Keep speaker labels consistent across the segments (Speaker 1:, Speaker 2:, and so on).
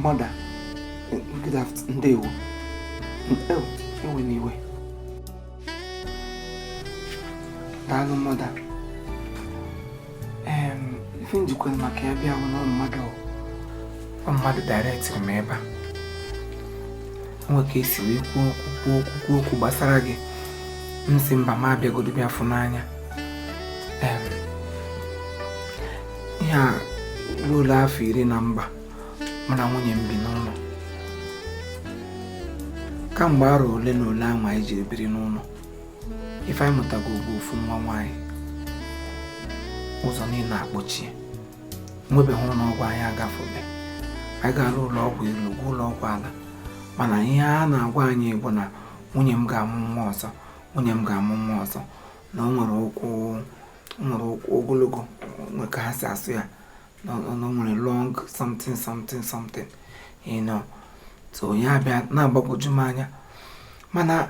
Speaker 1: Mother, good afternoon. Ndewo. Ewena iwe. Daalụ mother. Ife m jikwara maka ya bịa bụ na mmadụ directịrị m ebe a. Nwe ka esi wee kwuo okwu kwuo okwu kwuo okwu gbasara gị. M sị mba, m abịagodo bịa fụ n'anya. Ihe a ruola afọ 10 na mba mụ na nwunye m bi n'ụlọ. Kamgbe arọ ole na ole ahụ anyị jiri biri n'ụlọ, ife anyị mụtago bụ ofu nwa nwaanyị. Ụzọ niile akpọchie, nwebeghị ụlọ ọgwụ anyị agafebe. Anyị gara ụlọ ọgwụ elu, gwa ụlọ ọgwụ ala, mana ihe a na-agwa anyị bụ na nwunye m ga-amụ nwa ọzọ, nwunye m ga-amụ nwa ọzọ, na o nwere ụkwụ, nwere ụkwụ ogologo, nwe ka ha si asụ ya, na o nwere long something something something, you know. So ya abịa na-agbagwoju m anya, mana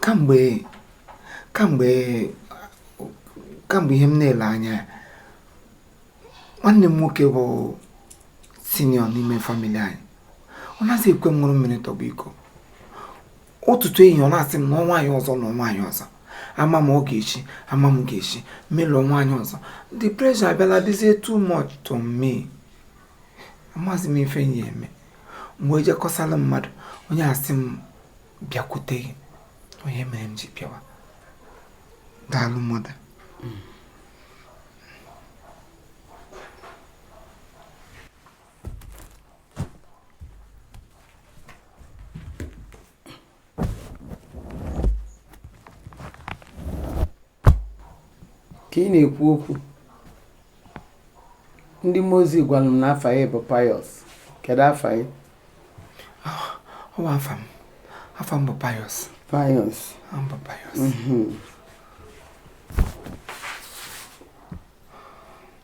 Speaker 1: kamgbe kamgbe kamgbe ihe m na-ele anya, nwanne m nwoke bụ senior n'ime family anyị, ọ naghị ekwe m ṅụrụ mmiri tọgbọ iko. Ụtụtụ ehihie ọ na-asị m na nwaanyị ọzọ na nwaanyị ọzọ, ama m ọ ga-echi, ama m ga-echi melụọ nwaanyị ọzọ. The pressure abịala dịzie too much to me. Amaghịzi m ife m ya eme. Mgbe ejekọsala mmadụ, onye asị m bịakwute gị, onye mere m ji bịawa. Daalụ mother.
Speaker 2: Ka ị na-ekwu okwu, ndị mmụọ ozi gwara m na afa ya bụ Pius. Kedu afa ya?
Speaker 1: Ọ bụ afa m. Afa m bụ Pius.
Speaker 2: Pius.
Speaker 1: M bụ Pius.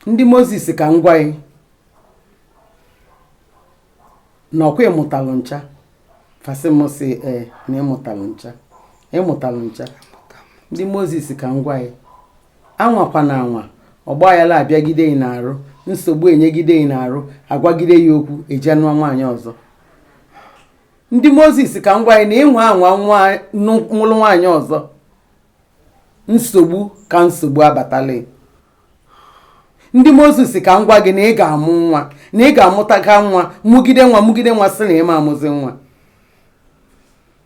Speaker 2: Ndị Moses ka m gwa gị na ọkwa ịmụtalụ ncha. Fasị m sị ee na ịmụtalụ ncha. Ịmụtalụ ncha. Ndị Moses ka m gwa gị, anwakwana anwa ọgbaghara abịagide gị n'arụ, nsogbu enyegide gị n'arụ, agwagide ya okwu eje nụọ nwaanyị ọzọ. Ndị Moses ka m gwa gị na ịnwa anwa nwa nwụrụ nwaanyị ọzọ, nsogbu ka nsogbu abatala. Ndị Moses ka m gwa gị na ị ga-amụ nwa, na ị ga-amụtaga nwa, mụgide nwa mụgide nwa sị na ịma amụzi nwa.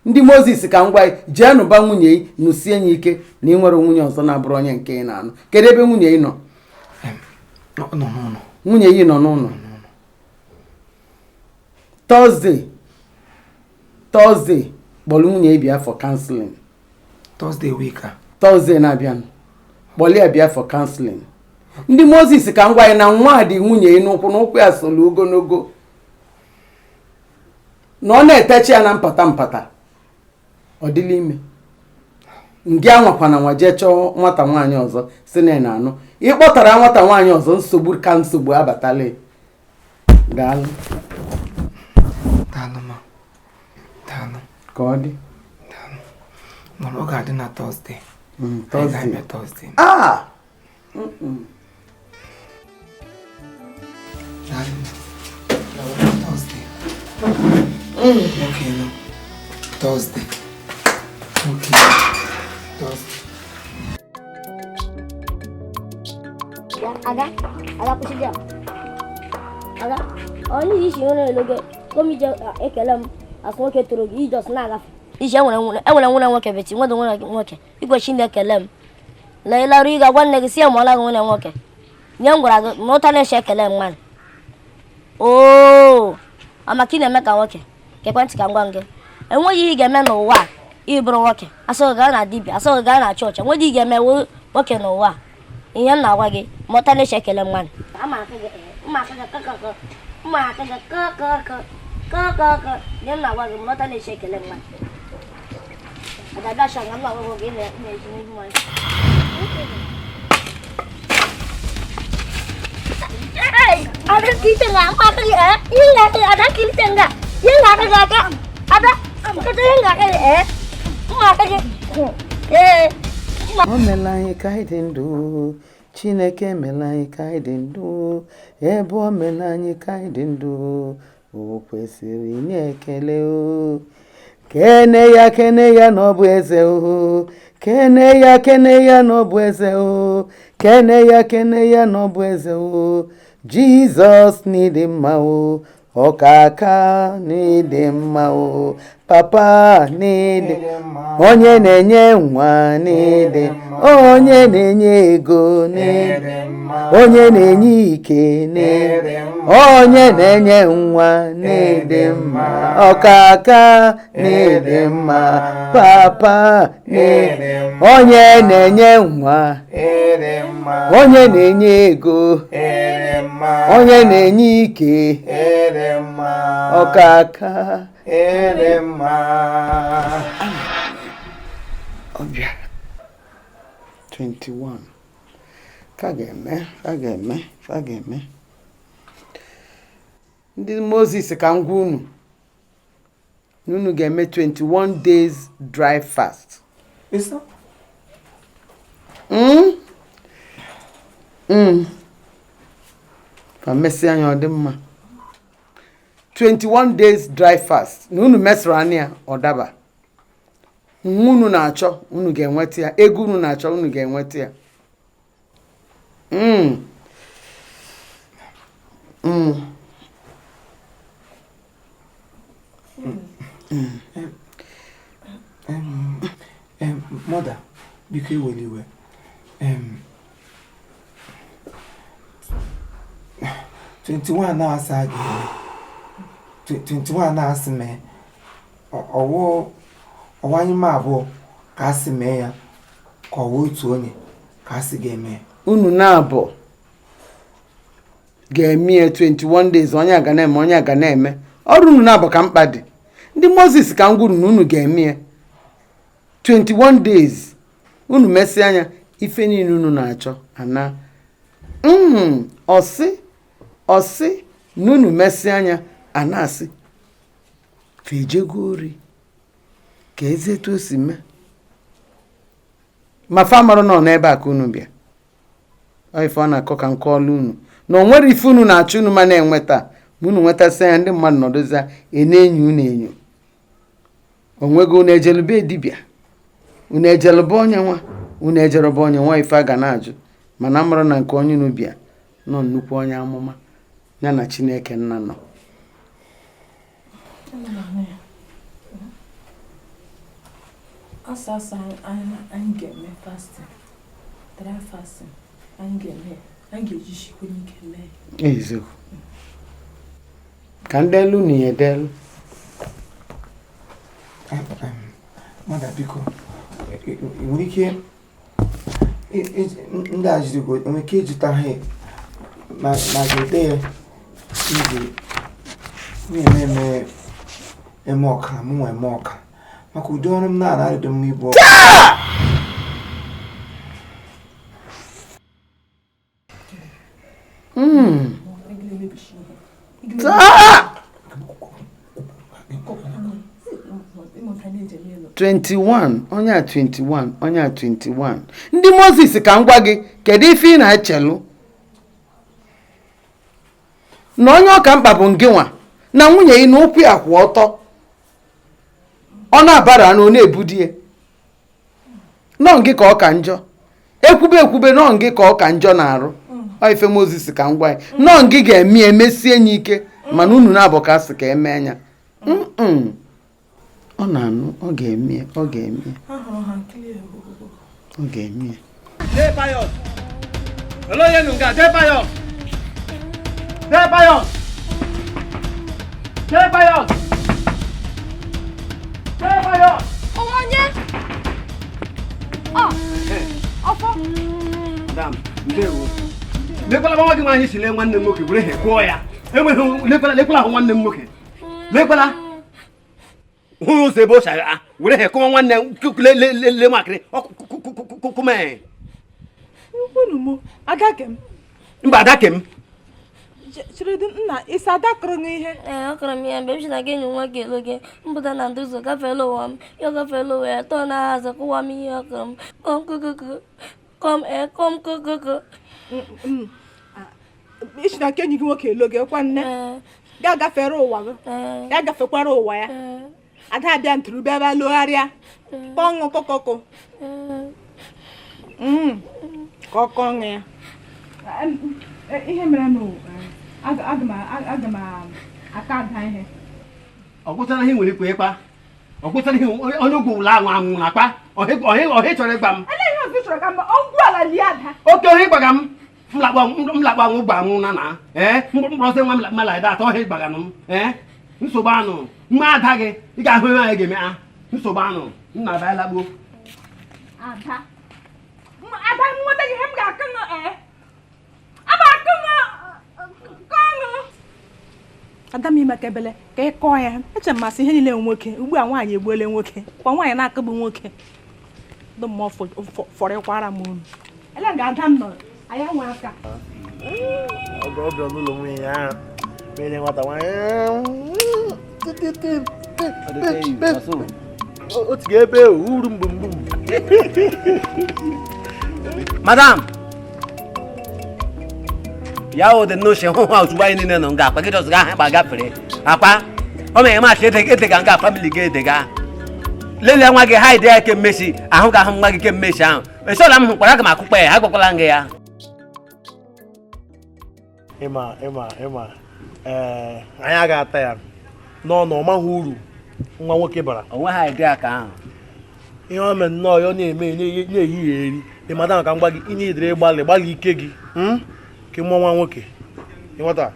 Speaker 2: Ndị Moses ka m gwa gị jee nụba nwunye gị, nụsie ya ike na ị nwere nwunye ọzọ na-abụrụ onye nke ị na-anụ. Kedu ebe nwunye gị nọ?
Speaker 1: Ọ nọ n'ụlọ.
Speaker 2: Nwunye gị nọ n'ụlọ. Thursday kpọrọ nwunye gị bịa for counseling.
Speaker 1: Thursday week a?
Speaker 2: Thursday na-abịanụ, kpọrọ ya bịa for counseling. Ndị Moses ka m gwa gị na nwa dị nwunye gị n'ụkwụ, n'ụkwụ ya solu ogologo, na ọ na-etechi ya na mpata mpata, ọ dịla ime. Ngị anwakwana nwa jee chọọ nwata nwaanyị ọzọ si na ị na-anụ. Ị kpọtara nwata nwaanyị ọzọ, nsogbu ka nsogbu abatala. Daalụ.
Speaker 1: Daalụ ma. Daalụ.
Speaker 2: Ka ọ dị.
Speaker 1: Daalụ. Mana ọ ga-adị na Thursday. Anyị
Speaker 2: Thursday.
Speaker 1: ga-abịa Thursday.
Speaker 2: Ah!
Speaker 1: Daalụ. Thursday. Okay, no. Thursday. Okay. Thursday.
Speaker 3: Ada, Ada, kwụsị dị a. Ada, onye isi nwere elogo, komije ekele m asụ nwoke toro gị, ijọs na-agafe. Isi enwere nwere nwoke beti, nwere nwere nwoke, igwe chi na-ekele m. Na ịlarụ ị ga-agwa nne gị si ya mụọla gị nwere nwoke. Nye m gwara gị na ụta na-eche ekele mmadụ. Oo, amaka ị na-eme ka nwoke, ka ekwentị ka m gwa m gị. Enweghị ihe ị ga-eme n'ụwa a ịbụrụ nwoke. Asọghị gaa na dibịa, asọghị gaa na chọọchị, enweghị ihe ị ga-eme nwoke n'ụwa a. Ihe m na-agwa gị, mụta na-eche ekele mmadụ. Ihe m na-agwa gị, mụta na-eche ekele mmadụ. Ada kita nggak, apa ya? Ini nggak ada kita nggak, ini nggak ada nggak, ada kita nggak ada nggak ada
Speaker 2: O meela anyị ka anyị dị ndụ, Chineke emela anyị ka anyị dị ndụ, ebe o mela anyị ka anyị dị ndụ, o kwesịrị inye ekele o. Kene ya, kene ya na ọ bụ eze o. Kene ya, kene ya na ọ bụ eze o. Kene ya, kene ya na ọ bụ eze o. Jizọs n'ịdị mma o. Ọkaka n'ịdị mma o. Papa n'ịdị, onye na-enye nwa n'ịdị, onye na-enye ego n'ịdị, onye na-enye ike n'ịdị, onye na-enye nwa n'ịdị mma, ọkaka n'ịdị mma, papa n'ịdị, onye na-enye nwa, onye na-enye ego, onye na-enye ike, ọkaka. Ọbịa 21 ka ga-eme, ka ga-eme, ka ga-eme. Ndị Moses, ka m gwa unu na unu ga-eme 21 days dry fast.
Speaker 1: Ịsọ?
Speaker 2: Ka mesịa anya ọ dị mma. 21 days dry fast na unu mesịrị anya ya, ọ daba. Nwa unu na-achọ, unu ga-enweta ya. Ego unu na-achọ, unu ga-enweta ya.
Speaker 1: Mother, biko ewela iwe. 21 na-asị a ga-eme 21 na-asị mee, ọwụ ọwụ anyị ma abụọ ka asị mee ya, ka ọwụ otu onye ka asị ga-eme ya?
Speaker 2: Unu na-abụ ga-eme ya 21 days. Onye aga na-eme, onye aga na-eme ọrụ. Unu na-abụ ka mkpa dị. Ndị Moses, ka m gwuru na unu ga-eme ya 21 days. Unu mesịa anya, ife niile unu na-achọ ana. Ọsị ọsị na unu mesịa anya, a na-asị fejego ori ka ezi etu o si mee, ma fa marụ nọ n'ebe a ka unu bịa. Ọ ife ọ na-akọ ka nke ọlụ unu na o nwere ife unu na-achọ unu ma na-enweta, ma unu nwetasịa ya, ndị mmadụ nọdụzia e na-enyo unu enyo. Onwego unu ejelube dibịa, unu ejelube onye nwa, unu ejerebe onye nwa, ife a ga na-ajụ. Mana mara na nke onye unu bịa nọ nnukwu onye amụma ya na Chineke nna nọ.
Speaker 4: Ana m anụ ya. Asa asa anyị ga-eme fasting, dry fasting anyị ga-eme, anyị ga-ejisikwa n'ike mee.
Speaker 2: Eziokwu ka ndị elu na ya edelu.
Speaker 1: Mother, biko, ị nwere ike ndị a jirigo nwere ike ịjụta ha ma ga-ede ya iji na-eme eme eme ọkara, mụ nwa eme ọkara, maka ụdị ọrụ m na-ana adịdị mma ibu ọrụ.
Speaker 2: Taa! 21, onye a 21, onye a 21. Ndị Moses, ka m gwa gị, kedu ife ị na-echelụ na onye ọka mkpa bụ ngị nwa na nwunye gị na ụkwụ ya kwụ ọtọ, ọ na-abara na ọ na-ebudi ya nọ ngị ka ọ ka njọ ekwube ekwube, nọ ngị ka ọ ka njọ na-arụ. Ọ ife Moses ka m gwa ya, nọ ngị ga-eme ya, emesie ya ike, mana unu na-abụ ka asị ka eme anya. Ọ na-anụ, ọ ga-eme ya, ọ ga-eme ya.
Speaker 4: Ahụrụ ha clear.
Speaker 2: Ọ ga-eme ya.
Speaker 5: Jee Pius! Olee onye nụ nga? Jee Pius! Jee Pius! Jee Pius! Jee Pius!
Speaker 4: Onye? Ọ! Ọfọ!
Speaker 5: Madam, ndewo. Lekwala nwa gị nwaanyị si lee nwanne m nwoke were ha kụọ ya. Enweghị lekwala, lekwala ahụ nwanne m nwoke. Lekwala. Hụ ụzọ ebe o si agha were ha kụọ nwanne m le le le le makịrị kụme.
Speaker 4: Unu mụ, ada kem.
Speaker 5: Mba, ada kem.
Speaker 4: Chiredu nna, isi ada kụrụ gị ihe?
Speaker 3: Ee, ọ kọrọ m ihe mgbe m si na gị enyi nwa gị elu gị mpụta na ndụ ụzọ gafeela ụwa m, ya gafeela ụwa ya tọọ na azụ kụwa m ihe. Ọ kọrọ m kọm kokoko kọm, ee, kọm kokoko.
Speaker 4: Isi na nke enyi gị nwoke elo gị kwa nne ga gafere ụwa gị, ya gafekwara ụwa ya. Ada abịa ntụrụ bịa bịa logharịa kpọṅụ kọkọkọ ka ọ kọṅụ ya. Ihe mere na aga m aka ada ihe.
Speaker 5: Ọ gwụchara ihe nwere ikwe ịkpa, ọ gwụchara ihe onye ugwu ụlọ anwụ anwụ na akpa ọhị chọrọ ịgba m. Oke ọhị gbaga m mlakpọ anwụ gba anwụ na na ee mkpụrụ nwa m malada atọ ọhị gbaga m ee nsogbu anụ mma ada gị ị ga-ahụ ihe anyị ga-eme a nsogbu anụ nna abịa lakpuo.
Speaker 4: Ada ada nweta ihe m ga-akụ ee aba akụ m. Ada m ime ka ebele ka ị kọọ ya eche m masị ihe niile nwoke ugbu a nwaanyị egbuole nwoke kwa nwaanyị na-akụgbu nwoke ndị mmụọ fọrịkwara m unu ele nga ada m nọ anyị nwe aka.
Speaker 6: Ọgọ ọbịa n'ụlọ nwunye ya mere nwata nwaanyị otu ga-ebe uru mgbumgbum.
Speaker 5: Madam ya o dị n'oche hụ ha ozugbo anyị niile nọ nga akpa gị jọs ga ahụ gafere akpa o mere maachị edega nga famili gị edega lelee nwa gị ha ide ya ke mmechi ahụ ga ahụ nwa gị ke mmechi ahụ esola m hụkwara aga m akụkpa ya agwakwala m gị ya.
Speaker 6: Ịma ịma ịma ee anyị agaghị ata ya n'ọnụ ọ maghị uru nwa nwoke bara
Speaker 5: onwe ha ide aka ahụ
Speaker 6: ihe o mere nnọọ ya ọ na-eme na-eyi ya eri dị madam ka m gwa gị ị na-edere gbalị gbalị ike gị ka mụọ nwa nwoke ịghọta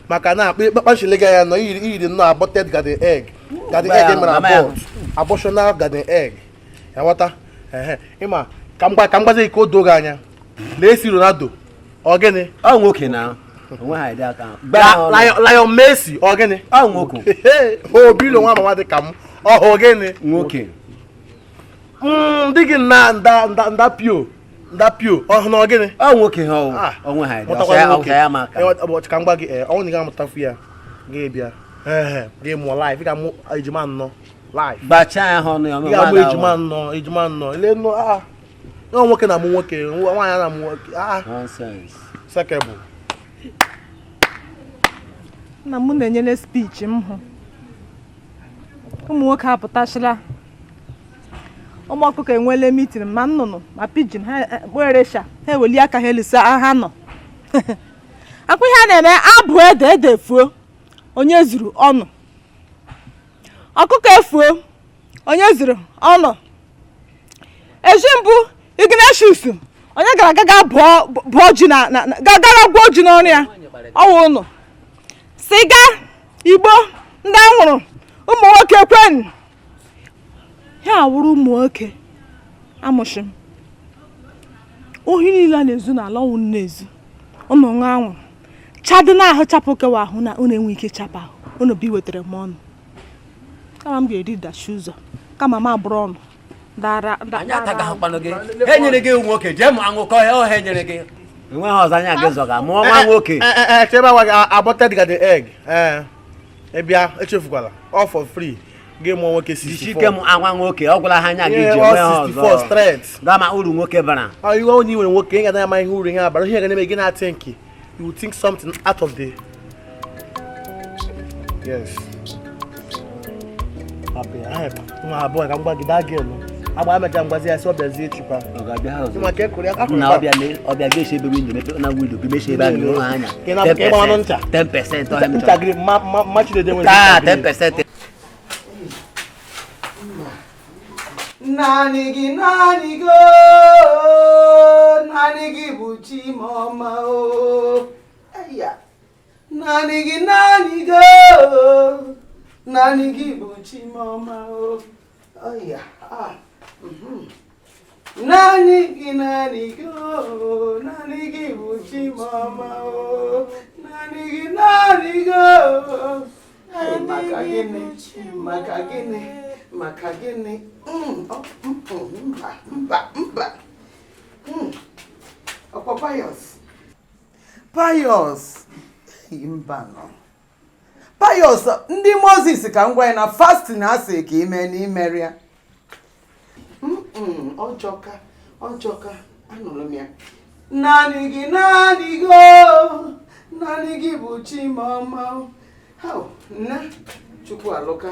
Speaker 6: maka na akpa kpakpachile gị anya nọ iyiri nnọọ aborted garden egg garden egg mere abort abortional garden egg ịghọta ehe ịma ka m gwazi gị ka o doo gị anya lee si Ronaldo ọ gịnị
Speaker 5: ọ nwoke na onwe ha ide aka
Speaker 6: Lion Messi ọ gịnị
Speaker 5: ọ nwoke
Speaker 6: obi ụlọ nwa mama dị ka m ọ gịnị
Speaker 5: nwoke
Speaker 6: ndị gị na nda nda nda pio nda pio ọ na gịnị
Speaker 5: ọ nwoke ha onwe ha ide ọsọ ya maka
Speaker 6: ụbọchị ka m gwa gị ọnwụ na ị ga-amụtafu ya gị bịa gị mụọ live ị ga-amụ ejima nnọọ live
Speaker 5: gbachaa ya ọnụ ya
Speaker 6: ị ga-amụ ejima nnọọ ejima nnọọ ile nnọọ a nwa nwoke na-amụ nwoke nwaanyị na-amụ nwoke a
Speaker 5: nonsense
Speaker 6: sekebụ.
Speaker 4: Nna m na-enyere speech m hụ ụmụ nwoke apụtachila ụmụ ọkụkọ enweela meeting ma nnụnụ ma pidgin ha kperesha ha eweli aka ha elisa ha nọ akwa ihe a na-eme abụ ede ede efuo onye zuru ọnụ ọkụkọ efuo onye zuru ọnụ eji mbụ Ignatius onye gara aga bụọ ji na gara gwuo ji n'ọnụ ya ọwụ ụnụ siga igbo ndị anwụrụ ụmụ nwoke kwen ya awụrụ ụmụ nwoke amụshi m ohi niile a na-ezu n'ala ọnwụ na-ezu ụnụ ṅụọ anwụrụ chadị na ahụ chapụ kewa ahụ na unu enwe ike chapụ ahụ unu bi wetara m ọnụ kama m ga-eri dachi ụzọ kama m abụrụ ọnụ dara
Speaker 5: e nyere gị nwoke jee mụ aṅụkọ ihe ọha enyere gị enweghị ọzọ anya gị zọga mụọ nwa nwoke
Speaker 6: chebe agwa gị aborted garden egg ee ịbịa echefukwala all for free gị mụọ nwoke 64
Speaker 5: jisike m anwa nwoke ọ gwara ha anya gị ji enwe
Speaker 6: ọzọ straight
Speaker 5: gama uru nwoke bara
Speaker 6: iwe onye nwere nwoke ị ga na-ama ihe uru ihe abara ihe ga na-eme gị na-think you think something out of the yes nwa abụọ ka m gwa gị daa gị elu agba amecha mgbazi ya si ọ bịazie echukwa
Speaker 5: na ọbịa ga-esi ebe windo mepe na windo gị mechie ebe ahụ ụlọ anya 10%
Speaker 6: nchagịrị mma Chinedu nwere
Speaker 5: 10%.
Speaker 2: Naanị gị naanị gị bụ chi m ọma o naanị gị naanị gị naanị gị bụ chi m ọma o naanị gị naanị gị naanị gị bụ chi m ọma o naanị gị naanị gị maka gịnị maka gịnị maka gịnị mba mba mba ọkwa Pius Pius mba nọ Pius ndị Moses ka m gwa ya na fasting asị ka ime n'imeri ya ọjọka ọjọka anụrụ m ya Naanị gị, naanị gị o, naanị gị bụ chi m ọma. Hau, nne, Chukwu alụka.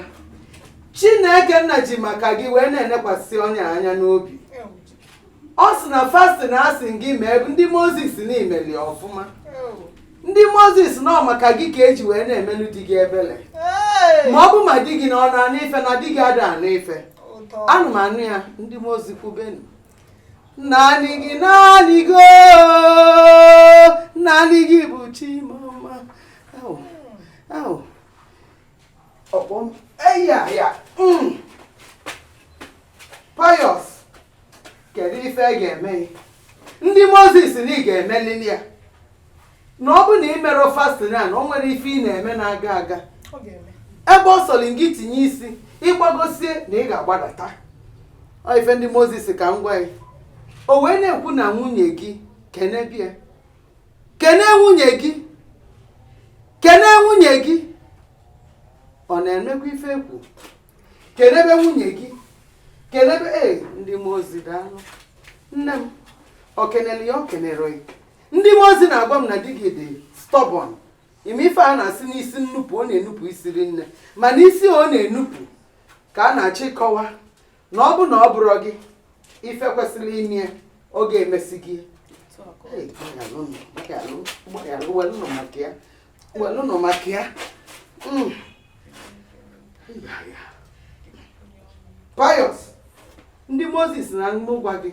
Speaker 2: Chineke nna ji maka gị wee na-enekwasị onye anya n'obi. Ọ sị na fasting asị gị mee ndị Moses na-emeli ọfụma. Ndị Moses nọ maka gị ka eji wee na-emelu di gị ebele. Ma ọ bụ ma di gị na ọ na-anụ ife na di gị ada anụ ife. Anụ m anụ ya, ndị Moses kwubenu. Naanị gị, naanị gị ooo, naanị gị bụ chi m ọma. Au, au. Ọkpọ m, eya ya. Pius, kedu ife ị ga-eme? Ndị Moses na ị ga-emelili ya. Na ọ bụ na ị merụ fasting a na o nwere ife ị na-eme na-aga aga. Ebe ọ sọrọ gị tinye isi, ịgbagosie na ị ga-agbadata. Ọ ife ndị Moses ka m gwa ya. O wee na-ekwu na nwunye gị kene bịa. Kene nwunye gị. Kene nwunye gị. Ọ na-emekwa ife ekwu. Kenebe nwunye gị. Kenebe ee ndị Moses daalụ. Nne m, ọ kenere ya, ọ kenere ya. Ndị Moses na-agwa m na di gị dị stubborn. Ime ife a na-asị n'isi nnupụ, ọ na-enupụ isiri nne. Mana isi ọ na-enupụ ka a na-achọ ịkọwa na ọ bụ na ọ bụrụ gị ife kwesịrị ime ọ ga-emesi gị. Welụnụ maka ya. Pius, ndị Moses na mụ gwa gị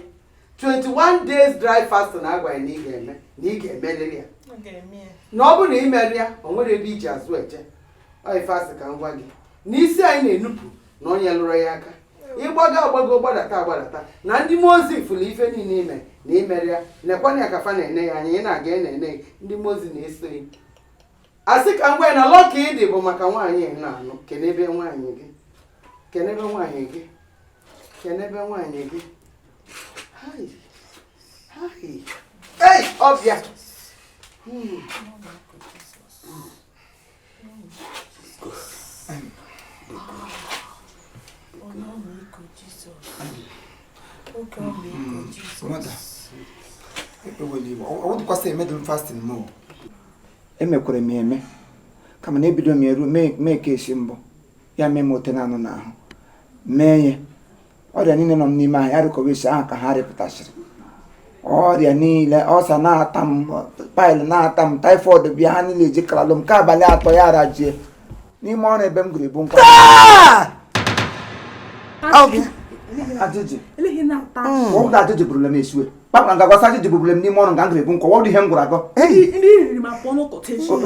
Speaker 2: 21 days dry fasting agwa ya na ị ga-eme, na ị ga-emeliri ya. Na ọ bụ na ị mere ya, o nwere ebe iji azụ eje. Ọ ife asị ka m gwa gị na isi anyị na-enupụ na onye lụrụ ya aka. Ịgbago agbago gbadata agbadata na ndị Moses fụrụ ife niile ime na imere ya. Nekwana ya ka fa na-ene ya anya, ị na-aga ị na-ene ya, ndị Moses na-eso ya. Asị ka m gwa ya na lọka ịdị bụ maka nwaanyị ị na-anụ. Kenebe nwaanyị gị, kenebe nwaanyị gị, kenebe nwaanyị gị. Hai, hai, ei, ọbịa.
Speaker 1: Mother, ewela iwe. Ọ dịkwasị emedụ m fasting m o. Emekwere m eme kama na ebido m eru mee ka esi mbụ ya mee m ote na-anụ n'ahụ mee ya. Ọrịa niile nọ m n'ime ahụ ya rịkọwa isi ahụ ka ha rịpụtasịrị. Ọrịa niile, ọsa na-ata m, paịlụ na-ata m, taịfọdụ bịa, ha niile ejikaralụ m ka abalị atọ ya arajie n'ime ọrụ ebe m gụrụ ebu nkwa. Ajụjụ. Ọ bụ ajụjụ burula m esiwe. Kpakpa nga gwasa ajụjụ burula m n'ime ọrụ nga m gụrụ ebu nkwa. Ọ dị ihe m gwara agọ.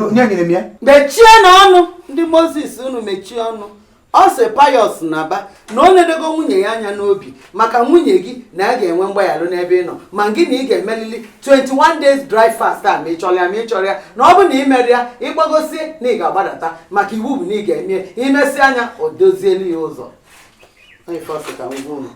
Speaker 1: Onye nyere m ya?
Speaker 2: Mechie n'ọnụ ndị Moses, unu mechie ọnụ. Ọ sị Pius na-aba na ọ na-edego nwunye ya anya n'obi maka nwunye gị na ya ga-enwe mgbaghalụ n'ebe ị nọ, ma gị na ị ga-emelili 21 days dry fast a ma ị chọrọ ya, ma ị chọrọ ya. Na ọ bụ na ị mere ya, ịgbagosie na ị ga-agbadata, maka iwu bụ na ị ga-eme imesi anya o dozielu ya ụzọ. Ife ọ sị ka m gwa unu.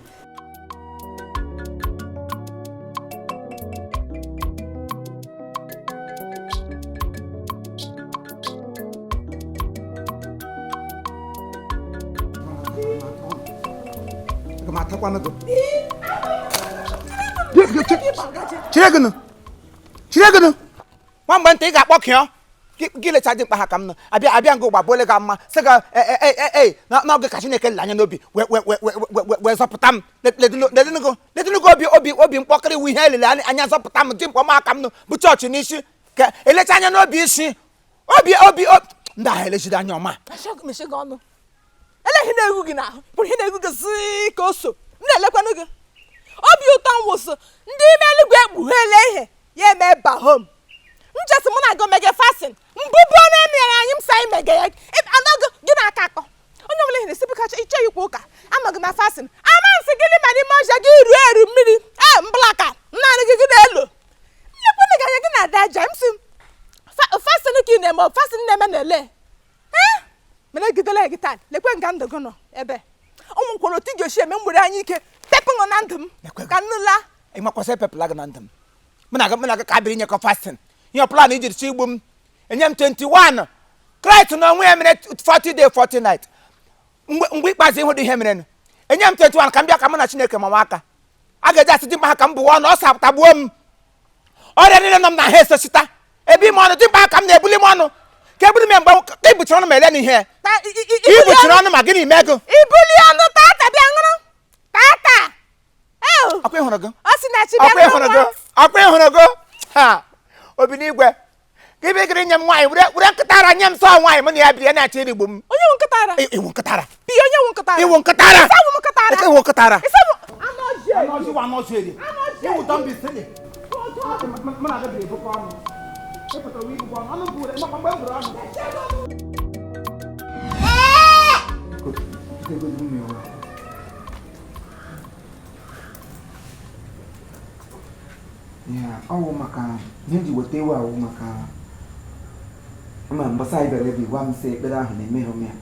Speaker 1: Chiregunu, chiregunu, nwa mgbe nta ị ga-akpọ kịọ gị lecha dị mkpa ha ka m nọ abịa abịa nga ụgba bụole ga mma sị ga ee n'oge ka Chineke lere anya n'obi wee zọpụta m. Ledịnụgo obi obi obi mkpọkịrị wu ihe elele anya zọpụta m dị mkpọ m aka m nọ bụ chọọchị n'isi ka elecha anya n'obi isi obi obi ndị ahụ elechiri anya ọma.
Speaker 4: Eleghị na-egwu gị n'ahụ bụrụ ihe na-egwu gị sị ka o so m na-elekwanụ gị. Obi ụtọ m wụsụ ndị ime eluigwe ekpugheela ihe ya eme bahom nchesị mụ na gị mege fasin mbụbụ ọnụ emere anyị m sa anyị mege ya anọgụ gị na-aka akọ onye ọbụla ihe na-esi bikacha ịchọ ikwu ụka amaghị na fasin ama nsị gịnị ma n'ime ọjọọ gị ruo eru mmiri e mblaka naanị gị gị na-elo nlekwanụ gị anya gị na-ada aja m si fasin ka ị na-eme fasin na-eme na ele ee mana egidela gị taa lekwe nga ndụ gị nọ ebe ụmụ nkwere otu ị ga-esi eme mgbere anyị ike pepụṅụ na ndụ m ka nnụla.
Speaker 1: Ị makwasị epepụla gị na ndụ m. Mụ na gị ka biri nyekọ fasting. Ihe plan ijiri chọ igbu m enye m 21 Kraịst na onwe ya mere 40 day 40 night. Mgbe ikpeazụ ịhụ dị ihe merenụ enye m 21 ka m bịa ka mụ na Chineke mawa aka. A ga-eji asị dị mkpa ha ka m bụwa ọnụ ọsọ tagbuo m. Ọrịa niile nọ m na ha esosita. Ebi m ọnụ dịmkpa aka m na-ebuli m ọnụ. Ka ebuli m ya mgbe ka i buchiri ọnụ ma ele n'ihe. I buchiri ọnụ ma gịnị mee gị?
Speaker 4: Ibuli ọnụ tata bịa ṅụrụ. Tata.
Speaker 1: Akwa ịhụrụ gị.
Speaker 4: Ọ sị na chi bịa
Speaker 1: Akwa ịhụrụ gị. Akwa ịhụrụ gị. Ha. Obi n'igwe. Ka ibe gịrị nye m nwaanyị were nkịta ara nye m sọ nwaanyị mụ na ya biri ya na-achọ irigbu m.
Speaker 4: Onye nwe nkịta ara?
Speaker 1: Iwu nkịta ara.
Speaker 4: Bi onye nwe nkịta ara?
Speaker 1: Iwu nkịta ara.
Speaker 4: Ịsa wụ m nkịta ara.
Speaker 1: Iwu nkịta ara.
Speaker 4: Ịsa wụ.
Speaker 1: Ya, ọ wụ maka ihe m ji weta ewu awụ maka ma mbọsị anyị bịara ebe gwa m sị ekpere ahụ na-emeghe m ya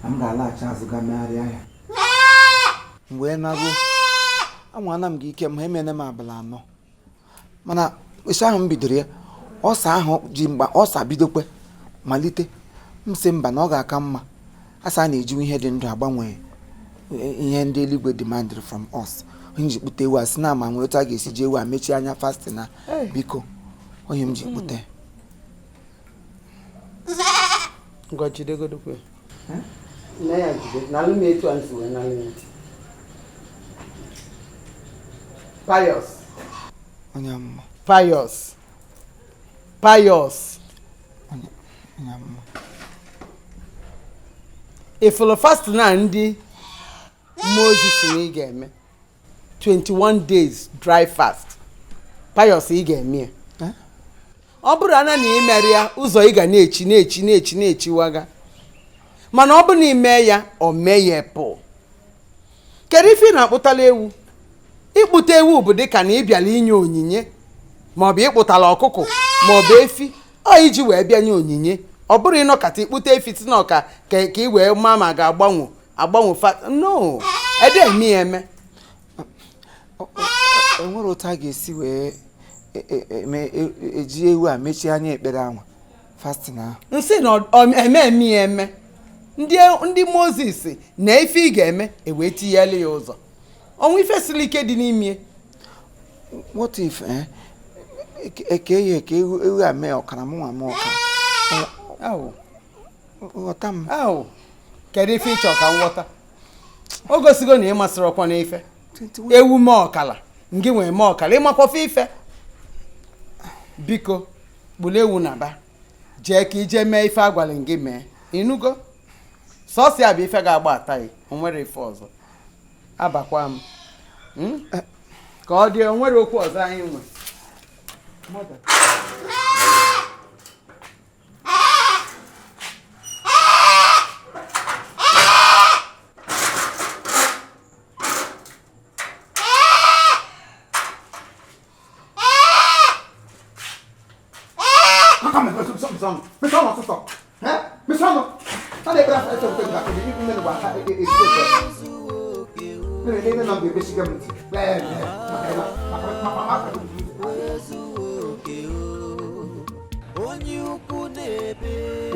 Speaker 1: na m ga-alaghachi azụ ga megharịa ya. M wee naruo anwana m gị ike m ha emene m abalị anọ mana isi ahụ m bidoro ya ọsa ahụ ji mgba ọsa bidokwe malite m sị mba na ọ ga-aka mma asa a na-ejiwe ihe dị ndụ agbanwe ihe ndị eluigwe demanded from us. Onye ji kpute ewu a sị na ama nwere otu a ga-esi ji ewu a mechie anya fasting na biko onye m ji kpute.
Speaker 2: Ngwa jidegodokwe. Nne ya jide, nalụ m etu a nsi wee nalụ ya. Pius.
Speaker 1: Onye amụma.
Speaker 2: Pius. Pius.
Speaker 1: Onye amụma.
Speaker 2: Ifụlụ fast na ndị Moses na ị ga-eme 21 days dry fast. Pius ị ga-eme ya. Ọ bụrụ ana na ị mere ya ụzọ ị ga na-echi na-echi na-echi na-echiwaga mana ọ bụrụ na ime ya o meghepụ. Kedu ife ị na-akpụtala ewu? Ịkpụta ewu bụ dịka na ị bịara inye onyinye maọbụ ịkpụtala ọkụkọ maọbụ efi ọ iji wee bịa nye onyinye. Ọ bụrụ ịnọkata ịkpụta efi si n'ọka ka ị wee maa ma ga-agbanwe agbanwe fa no ede eme ya eme.
Speaker 1: Enwere otu a ga-esi wee eji ewu a mechie anya ekpere ahụ fasting ahụ.
Speaker 2: Nsị na eme eme ya eme. Ndị Moses na ife ị ga-eme ewee tinyelu ya ụzọ. Ọnwa ife siri ike dị n'ime.
Speaker 1: What if eke ya eke ewu a mee ọkara mụnwa mee ọkara. Ghọta m.
Speaker 2: Kedu ife ịchọ ka m ghọta? O gosigo na ị masịrị ọkwa n'ife. Ewu mee ọkala, ngị nwee mee ọkala, ịmakwafe ife. Biko, kpụrụ ewu na ba. Jee ka ije mee ife agwara gị mee. Ịnụgo? Sọsọ ya bụ ife ga-agba ata ya, o nwere ife ọzọ. Abakwa m. Ka ọ dị, o nwere okwu ọzọ anyị nwe.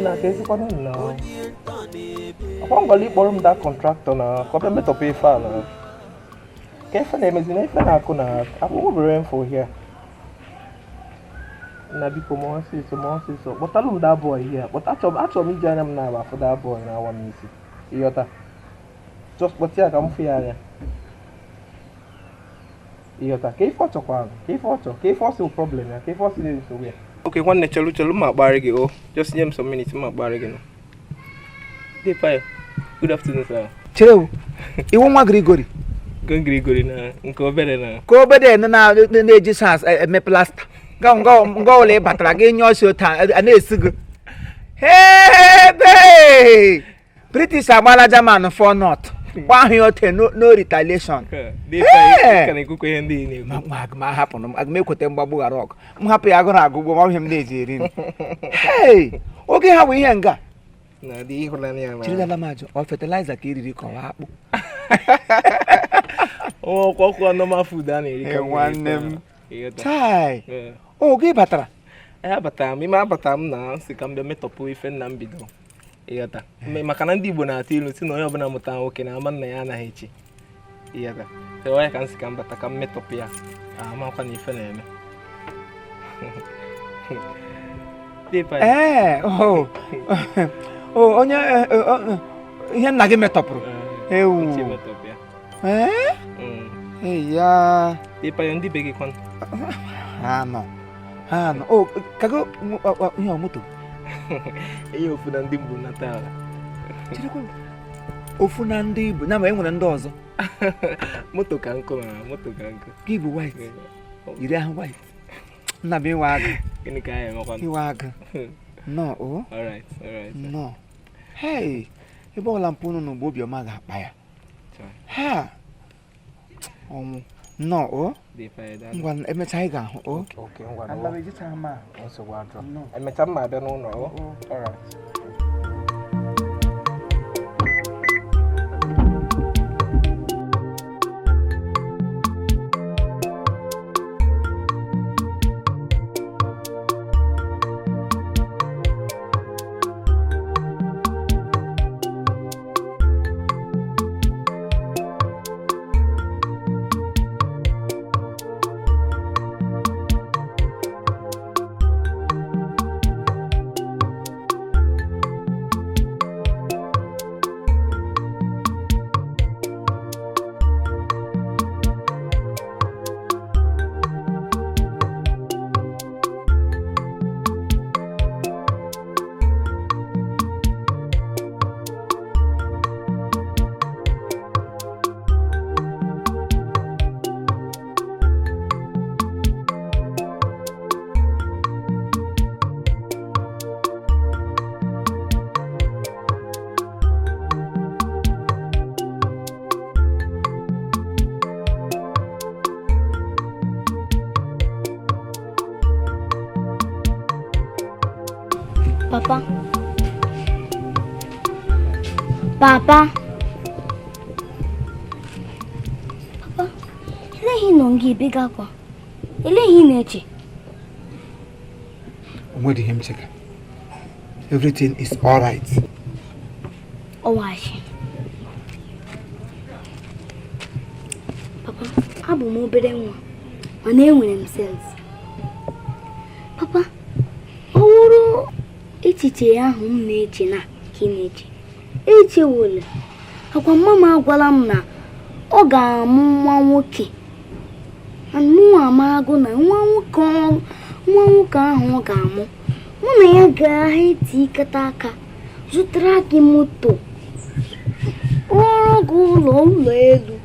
Speaker 7: Na ka ezikwana nna akwa ngwala ịkpọrọ m da kọntraktọ na ka ọ bịa metọpụ ife a na ka ife na-emezi na ife na-akụ na akwụkwọ bere mfo hia na biko ma ọsịsọ ma ọsịsọ kpọtalụ m da bọị hia kpọta achọrọ m iji anya m na-agba afụ da bọị na-awa m isi ịghọta just kpọta ya ka m fụ ya anya ịghọta ka ife ọ chọkwara ka ife ọ chọ ka ife ọ sị problem ya ka ife ọ sị na-esogbu ya. Okay, nwanne chelu chelu ma akparị gị o just nye m some minutes ma akparị gị nọ. Dey fine. Good afternoon sir.
Speaker 1: Chere iwu nwa Grigori.
Speaker 7: Grigori na nke obere na.
Speaker 1: Ka obere na na-eji sans eme plasta. Nga ụlọ ị batara gị nye ọsọ taa a na-esi gị. Ebe British agbala German 4-0. Gba ahụ ya ote no retaliation. Ma hapụ m aga m ekweta mgbagbu ghara ọgụ m hapụ ya agụrụ agụgbo ma ihe m na-eji eri nri. Hey, oge ha bụ ihe nga chiridala m ajụ ọ fertilizer ka eriri ka ọ akpụ. Nwanne m chai oge batara
Speaker 7: abatara m ime abatara m na nsị ka m bịa metọpụ ife nna m bido ịghọta maka na ndị Igbo na-atụ ilu si na onye ọbụla mụta nwoke na ama nna ya anaghị echi ịghọta onye ka m si ka m bata ka m metọpụ ya amakwa na ife na-eme.
Speaker 1: Ee, oh, oh, onye ihe nna gị metọpụrụ ewu. Ee, ya.
Speaker 7: Ndị be gị kwanụ?
Speaker 1: Ha nọ, ha nọ. O kago ihe ọ moto.
Speaker 7: Ihe ofu na ndị mbụ nata ala.
Speaker 1: Ofu na ndị Igbo na ma e nwere ndị ọzọ.
Speaker 7: Moto ka nkụ na moto ka nkụ.
Speaker 1: Gị bụ white. Yiri ahụ white. Nna m ịwa agụ.
Speaker 7: Gịnị ka anyị emekwanụ?
Speaker 1: Ịwa agụ. Nnọọ o.
Speaker 7: Alright, alright.
Speaker 1: Nnọọ. Hey, ebe ọbụla mpụ unu mgbe obiọma ga-akpa ya. Ha. Ọnwụ. Nnọọ o. Ngwa emechaa anyị ga-ahụ o.
Speaker 7: Okay, ngwa. Emechaa m ma abịa n'ụlọ o. Alright.
Speaker 3: Papa. Papa. Papa, elee ihe ị nọ nga ebega akwa? Elee ihe ị na-eche?
Speaker 1: Onwedị ihe m chega. Everything is all right.
Speaker 3: Ọwachi. Papa, abụ m obere nwa, mana enwere m sense. Papa, ọ wụrụ echiche ahụ m na-eche na ka ị na-eche. Echewole. Akwa mama agwala m na ọ ga-amụ nwa nwoke. And mụ amarago na nwa nwoke ahụ ọ ga-amụ, mụ na ya ga-etikọta aka zụtara gị moto, rụọrọ gị ụlọ elu,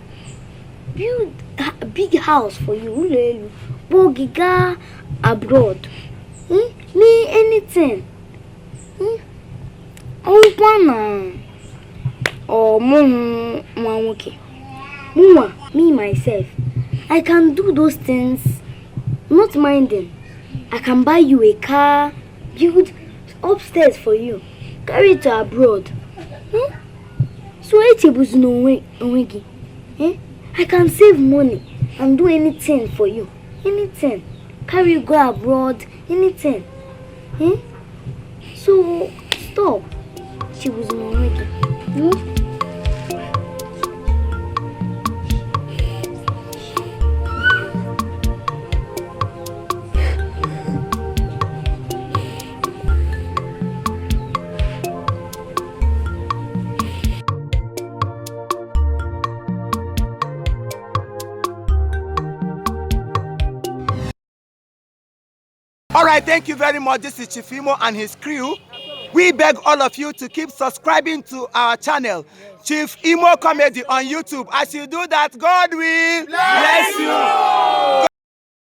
Speaker 3: build a big house for you, ụlọ elu, kpọọ gị gaa abroad, mee anything. Ọgwụkwa na ọmụhụ nwa nwoke, mụnwa, me myself, I can do those things, not minding. I can buy you a car, build upstairs for you, carry it to abroad. So echebuzina onwe gị. I can save money and do anything for you. Anything. Carry you go abroad, anything. So stop. Echebuzina onwe gị.
Speaker 1: All right, thank you very much. This is Chief Imo and his crew. We beg all of you to keep subscribing to our channel, Chief Imo Comedy on YouTube. As you do that, God will bless.